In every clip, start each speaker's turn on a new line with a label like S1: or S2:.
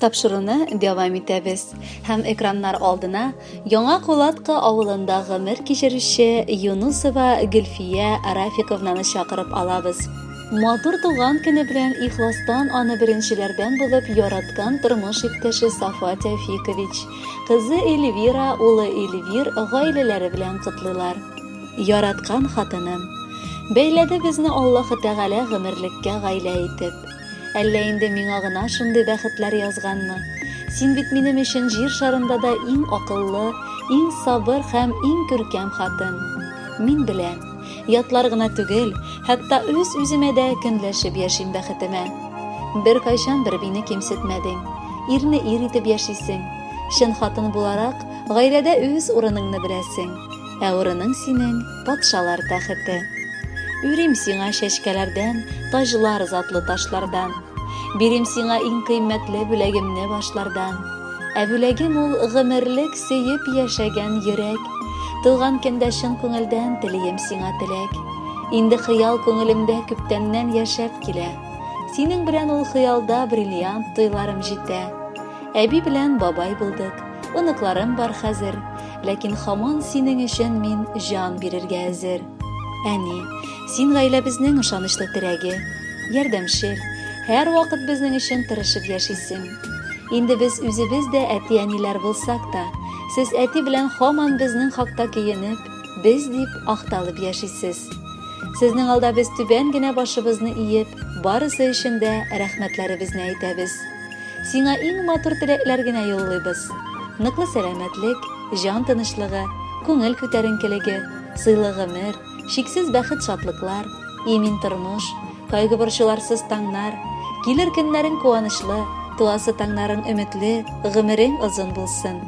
S1: Тапшыруны дәвам итәбез һәм экраннар алдына Яңа Кулатка авылында гомер кичерүче Юнусова Гөлфия Рафиковнаны чакырып алабыз. Матур туган көне белән ихластан аны беренчеләрдән булып яраткан тормыш иптәше Сафа Тәүфикович, кызы Эльвира, улы Эльвир гаиләләре белән котлыйлар. Яраткан хатыным. Бәйләде безне Аллаһы Тәгалә гомерлеккә гаилә итеп. Әллә инде миңа гына шундый бәхетләр язганмы? Син бит минем өчен җир шарында да иң акыллы, иң сабыр һәм иң күркәм хатын. Мин беләм, ятлар гына түгел, хәтта үз-үземә дә көнләшеп яшим бәхетемә. Беркайчан бер мине кимсетмәдең. Ирне ир итеп яшисең. Чын хатын буларак, гаиләдә үз урыныңны беләсең. Ә урының синең, патшалар тәхете. Үрим сиңа чәчкәләрдән, таҗлар затлы ташлардан. Бирим сиңа иң кыйммәтле бүләгемне башлардан. Ә бүләгем ул гомерлек сөеп яшәгән йөрәк. Туган көндә чын күңелдән телием сиңа теләк. Инде хыял күңелемдә күптәннән яшәп килә. Синең белән ул хыялда бриллиант туйларым җитә. Әби белән бабай булдык, оныкларым бар хәзер. Ләкин хаман синең өчен мин җан бирергә әзер. Әни, син гаиләбезнең ышанычлы терәге, ярдәмчел, һәрвакыт безнең өчен тырышып яшисең. Инде без үзебез дә әти-әниләр булсак та, сез әти белән хаман безнең хакта көенеп, без дип акталып яшисез. Сезнең алда без түбән генә башыбызны иеп, барысы өчен дә рәхмәтләребезне әйтәбез. Сиңа иң матур теләкләр генә юллыйбыз. Ныклы сәламәтлек, җан тынычлыгы, күңел күтәренкелеге, сыйлы гомер, чиксез бәхет-шатлыклар, имин тормыш, кайгы-борчуларсыз таңнар, килер көннәрең куанычлы, туасы таңнарың өметле, гомерең озын булсын.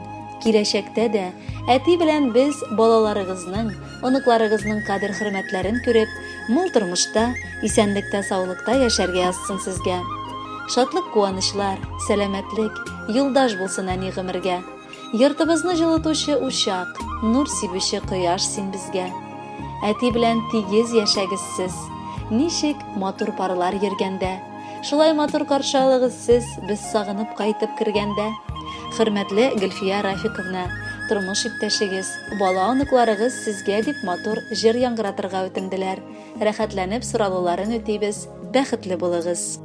S1: Киләчәктә дә әти белән без балаларыгызның, оныкларыгызның кадер-хөрмәтләрен күреп, мул тормышта, исәнлектә-саулыкта яшәргә язсын сезгә. Шатлык-куанычлар, сәламәтлек, юлдаш булсын әни гомергә. Йортыбызны җылытучы учак, нур сибүче кояш син безгә. Әти белән тигез яшәгез сез. Ничек матур парлар йөргәндә. Шулай матур каршы алыгыз сез, без сагынып кайтып кергәндә. Хөрмәтле Гөлфия Рафиковна, тормыш иптәшегез, бала-оныкларыгыз сезгә дип матур җыр яңгыратырга үтенделәр. Рәхәтләнеп соралуларын үтибез, бәхетле булыгыз.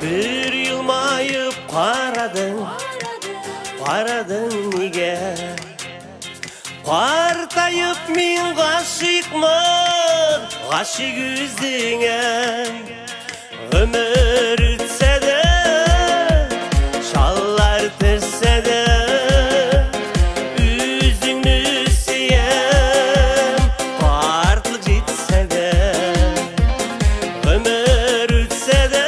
S2: Бер елмаеп карадың, карадың нигә? Картаеп мин гашыйкмын, гашыйк үзеңә. Гомер үтсә дә, шаллар төшсә дә, үзеңне сөям, картлык җитсә дә. Гомер үтсә дә,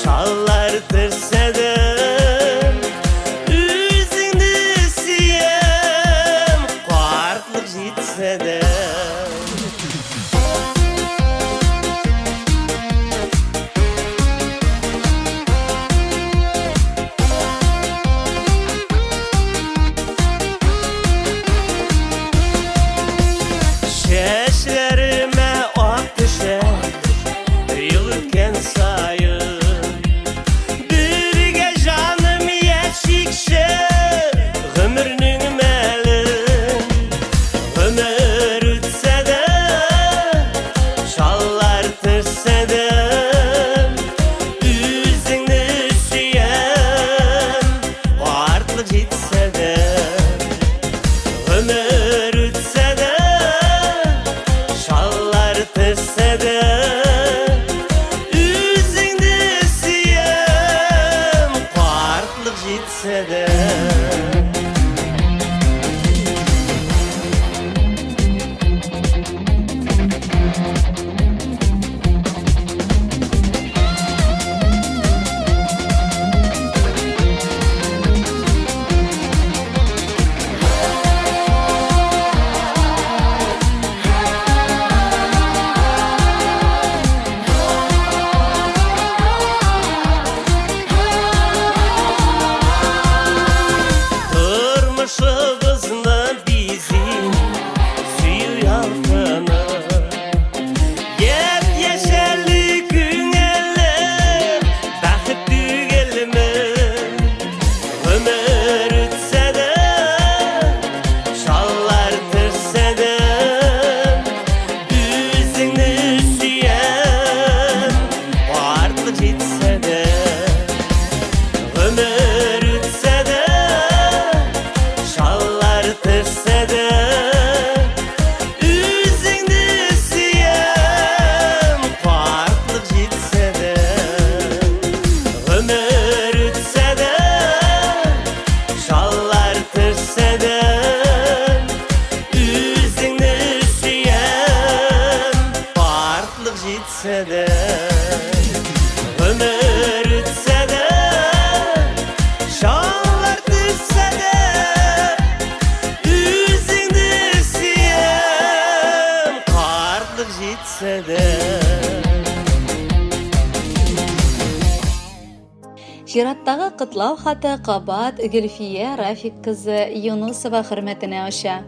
S2: шаллар төшсә дә, Үзеңне сөям, картлык җитсә дә. Чәчләремә ак төшә, ел үткән саен. Бергә җаным яшикче гомернең мәле. Гомер үтсә дә, шаллар төшсә дә, үзеңне сөям, картлык җитсә дә. Гомер үтсә дә, шаллар төшсә дә, Үзеңне сөям, картлык җитсә дә. Тормышыбызны бизи сөю ялкыны.
S1: Чираттагы котлау хаты кабат Гөлфия Рафик кызы Юнусова хөрмәтенә оча.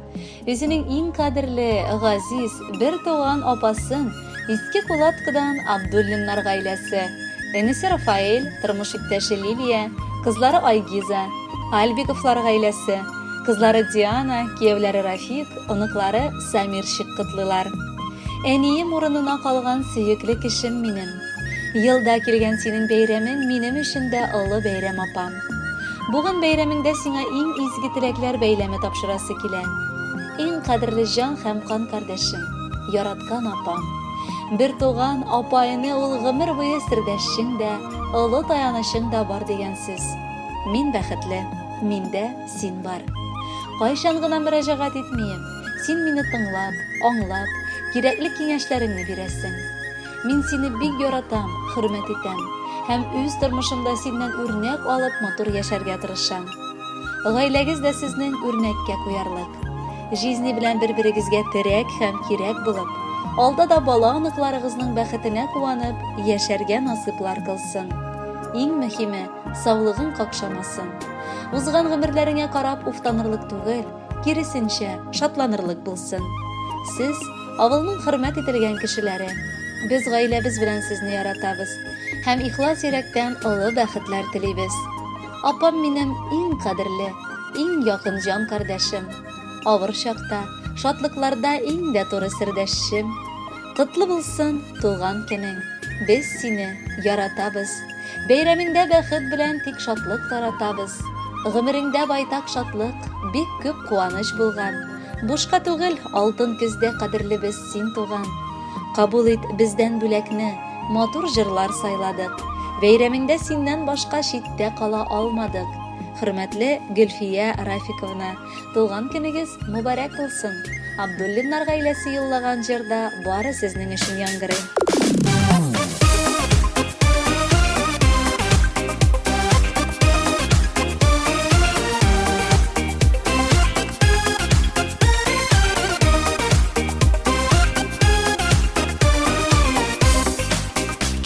S1: Үзенең иң кадерле, газиз, бер туган апасын Иске Кулаткадан Абдуллиннар гаиләсе, энесе Рафаэль, тормыш иптәше Лилия, кызлары Айгиза, Альбиковлар гаиләсе, кызлары Диана, кияүләре Рафик, оныклары Самирчик котлыйлар. Әнием урынына калган сөекле кешем минем. Елда килгән синең бәйрәмең минем өчен дә олы бәйрәм, апам. Бүген бәйрәмеңдә сиңа иң изге теләкләр бәйләме тапшырасы килә. Иң кадерле җан һәм кан кардәшем, яраткан апам. Бертуган апа-эне ул гомер буе сердәшчең дә, олы таянычың да бар дигән сүз. Мин бәхетле, миндә син бар. Кайчан гына мөрәҗәгать итмием, син мине тыңлап, аңлап, кирәкле киңәшләреңне бирәсең. Мин сине бик яратам, хөрмәт итәм һәм үз тормышымда синнән үрнәк алып матур яшәргә тырышам. Гаиләгез дә сезнең үрнәккә куярлык. Жизни белән бер-берегезгә терәк һәм кирәк булып, алда да бала-оныкларыгызның бәхетенә куанып, яшәргә насыйплар кылсын. Иң мөһиме, саулыгың какшамасын. Узган гомерләреңә карап уфтанырлык түгел, киресенчә, шатланырлык булсын. Сез, авылның хөрмәт ителгән кешеләре. Без гаиләбез белән сезне яратабыз һәм ихлас йөрәктән олы бәхетләр телибез. Апам минем иң кадерле, иң якын җан кардәшем. Авыр чакта, шатлыкларда иң дә туры сердәшчем. Котлы булсын туган көнең! Без сине яратабыз. Бәйрәмеңдә бәхет белән тик шатлык таратабыз. Гомереңдә байтак шатлык, бик күп куаныч булган. Бушка түгел, алтын көздә кадерлебез син туган. Кабул ит бездән бүләкне, матур җырлар сайладык. Бәйрәмеңдә синнән башка читтә кала алмадык. Хөрмәтле Гөлфия Рафиковна, туган көнегез мөбарәк булсын! Абдуллиннар гаиләсе юллаган җыр да бары сезнең өчен яңгырый.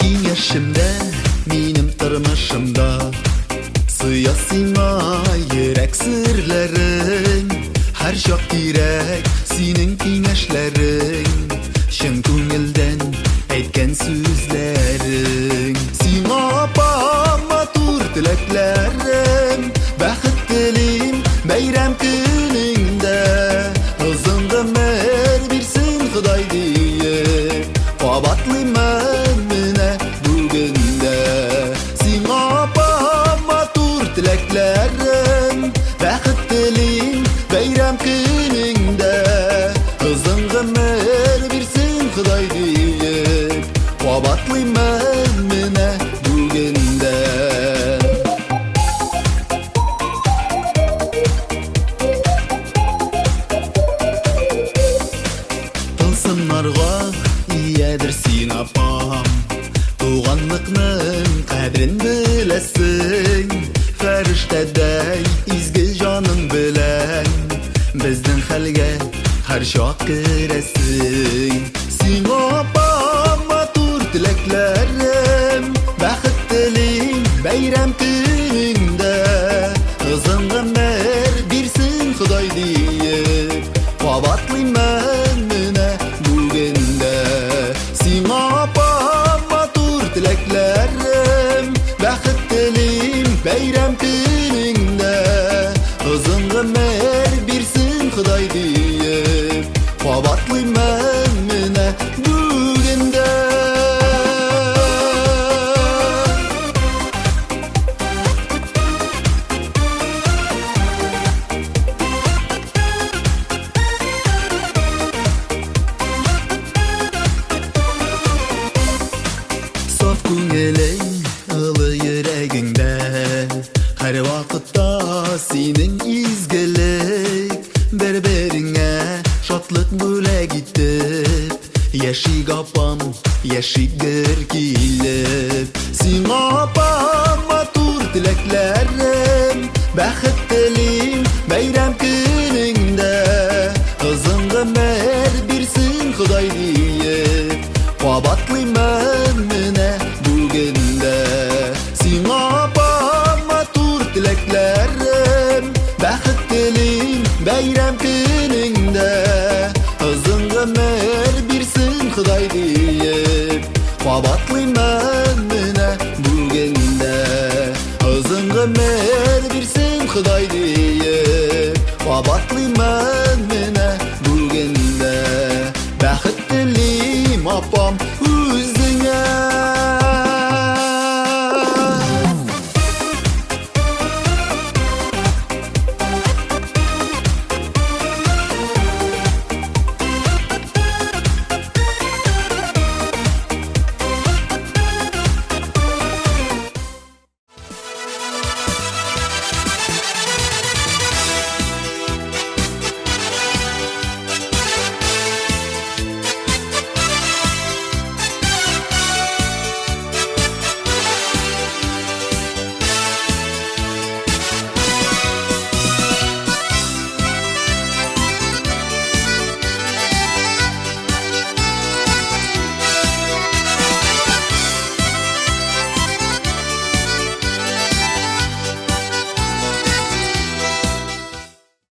S3: Киңәшемдә, минем тормышымда Сыя сиңа йөрәк серләрең Һәрчак кирәк синең киңәшләрең Чын күңелдән әйткән сүзләрең Сиңа апам матур теләкләрем Бәхет телим бәйрәм көнеңдә Озын гомер бирсен Ходай диеп Кабатлыймын менә бүген дә Сиңа апам матур теләкләрем Бәхет телим бәйрәм көнеңдә Озын гомер бирсен Ходай диеп Кабатлыймын менә бүген дә. Тылсымнарга иядер син, апам. Туганлыкның кадерен беләсең. Фәрештәдәй изге җаның белән безнең хәлгә һәрчак керәсең. Сиңа, апам, матур теләкләрем, бәхет телим бәйрәм көнеңдә. Озын гомер бирсен Ходай диеп, кабатлыймын менә бүген дә. Сиңа, апам, матур теләкләрем, бәхет телим бәйрәм көнеңдә. Озын гомер бирсен Ходай диеп, кабатлыймын менә бүген дә. Саф күңелең, ылы йөрәгеңдә һәрвакытта синең изгелек. Бер-береңә шатлык бүләк итеп яшик, апам, яшик гөр килеп. Сиңа, апам, матур теләкләрем, бәхет телим бәйрәм көнеңдә. Озын гомер бирсен Ходай диеп, кабатлыймын менә бүген дә. Сиңа, апам, Бәйрәм көнеңдә озын гомер бирсен Ходай диеп Кабатлыймын менә бүген дә. Озын гомер бирсен Ходай диеп Кабатлыймын.